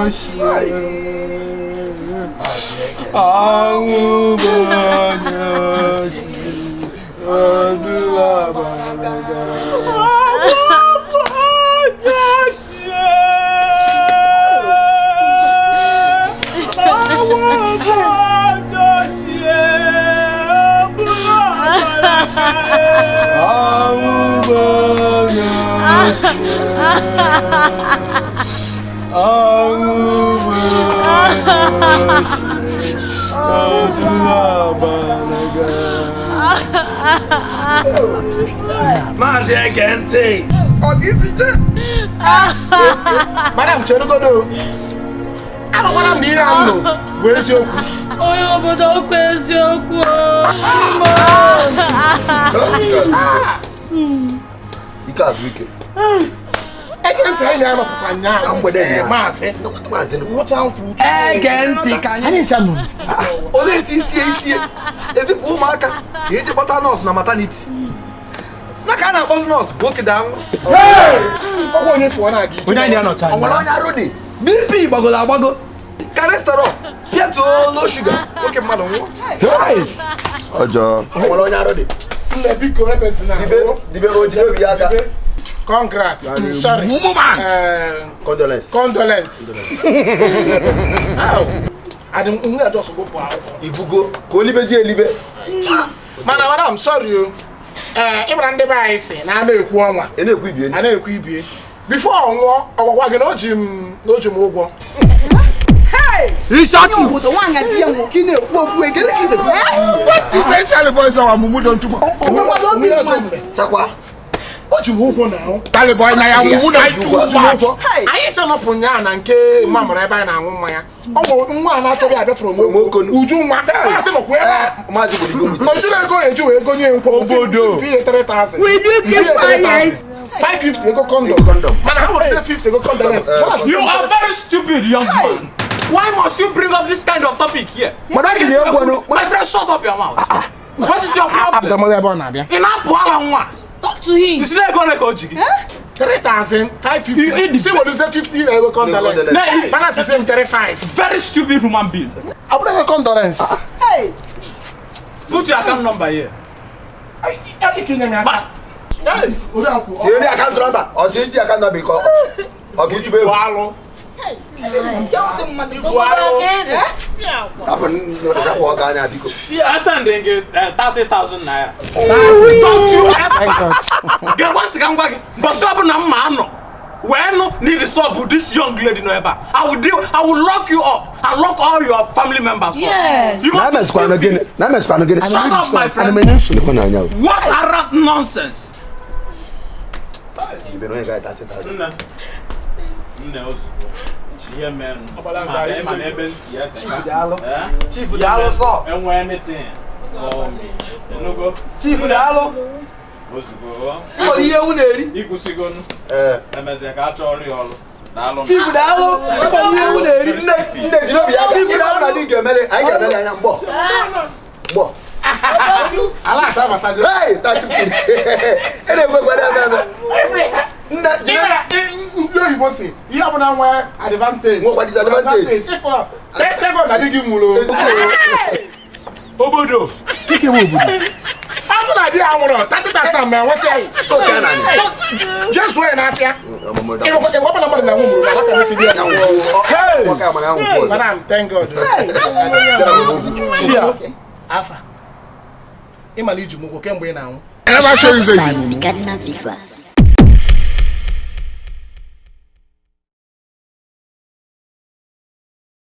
Ochie. Anwụ bụ onye oshi. Odula balaga. Anwụ bụ onye oshi. Anwụ bụ onye oshi. Odula balaga. Anwụ bụ onye oshi. Anwụ bụ onye oshi. Odula balaga. Maazị, ege ntị. Ọ gị tije. Madam, cherugodo. Anụkwara m na ihe a m nụ bụ eziokwu. Onye obodo, okwu eziokwu. Ike agụ ike. Ege ntị, anyị na-anọpụta nyaa. Mgbede nyaa. Maazị Maazị. Nwụcha nkwụ. Ege ntị ka anyị anyị ncha nụrụ. Olee etu isie isie ezipụ ụmụaka ka eji kpọta nọọsụ na maternity na ka a na-akpọzi nọọsụ nwoke daa nwụrụ? Ọgwụ onye fụọ na-aga ije. Onye anyị na-anọcha. O nwere onye arụ dị BP gbagoro agbago, cholesterol pịatuo, low sugar, nwoke mmadụ nwụọ. Ọjọọ. O nwere onye arụ dị. Nne, biko, ebezina. Dibe dibe, o jide obi ya aka. Congrats. Sorry. Condolence. Condolence. Adị m nne just gụpụ akwụkwọ. Ifugo ka olibezie elibe. Mana madam, sorry o. Ee, ịmara ndị be anyị si na a na-ekwu ọnwa ị na-ekwu ibie. A na-ekwu ibie before ọ nwụọ, ọ gwakwa gị na o ji m ụgwọ. Onye obodo, nwaanyị di ya nwụrụ ka ị na-ekwu okwu ekele ka isi. Especially boys, our mumu don too much. Onwekwala obi Onwe ya mmadụ. ọjọọ mgbe Chakwa. O ji m ụgwọ na ahụ. Tally boy, na ya mumu na too O ji m much. ụgwọ. Anyị chenọpụ nyaa na nke nwa mụrụ ebe anyị na-aṅụ mmanya. Ọ bụ nwa a na-achọghị abịa from Okonu. Uju nwa maasị nọkwa ebe a. Maazị Gbodigbo. Ojuru ego eji wee gonye nkwụ. Obodo. Biye 3000. Will you keep quiet? 550 ego condom. Ego condom. Mana ha were 50 ego condolence. You are very stupid, young man. Why must you bring up this kind of topic here? Mana jiri egwu ọnụ. My friend, shut up your mouth. What is your problem? Abdamala ebe ọ na-abịa. Ị na-apụ ala nwa. Talk to him. Isi na ego ole ka o ji gị? 3550 si were 50 ego condolence. Na- Mana sisi m 35. Very stupid human being. Ọ bụrụ ego condolence. Put your account number here. Ike nye m aka. Sie ndị account number, ọ si eti account number ka ọ ka ijube egwu. Alụ. Obodo ka ị dị. Hapụ dapụ ọga anya, biko. I send gị 30,000 naira. Don't you ever. Gee ntị ka m gwa gị. Mbọsị ọbụla m ma anọ wee nụ na ị disturb this young lady nọ ebe a, I will lock you up and lock all your family members up. Yes. You Na must be emesịkwanụ stupid. gịnị? Na emesịkwanụ gịnị? Shut up, my friend. Lekwa n'anya o. What arab nonsense. Ibe na onye gaghị 30,000. Nne. Nne, ozugbo. Ihe mere ma na ebe m si ete. Daalụ. Eh? Chief, daalụ sọ. Enwe anything, call me. Enugo. Chief, daalụ. Ozugbo. Ị nwere ihe ewu na-eri. Igwusigonu. Ee. Emezie ka a chọọ ọrụ ya ọrụ. Daalụ. Chief, daalụ. Ị nwere ihe ewu na-eri. Nne, nne, jiri obi ya aka. Chief, daalụ na di ga-emele. Anyị ga-emele anya mgbọ. Mgbọ. Ala ata abatago. Hey, thank you. Ị na-ekwe eme eme. Nne, jiri Ndị oyibo si ihe ọbụla nwee advantage Nwekwa disadvantage. Ịfụrụ tego na di gị nwụrụ. Obodo. Afọ na di ya nwụrụ 30,000 ma enweta ya. Otu a na anyị. Jee zụọ ya n'afịa. Ịgwakwa na mmadụ na-anwụ mụrụ na alaka n'isi di ya. Nwoke a mara anwụ ọzọ. Madam, thank God. Sara m okwu. Afa ịmala iji m ụgwọ kemgbe ị na-anwụ. I never show you say you By mumu. Cardinal Victors.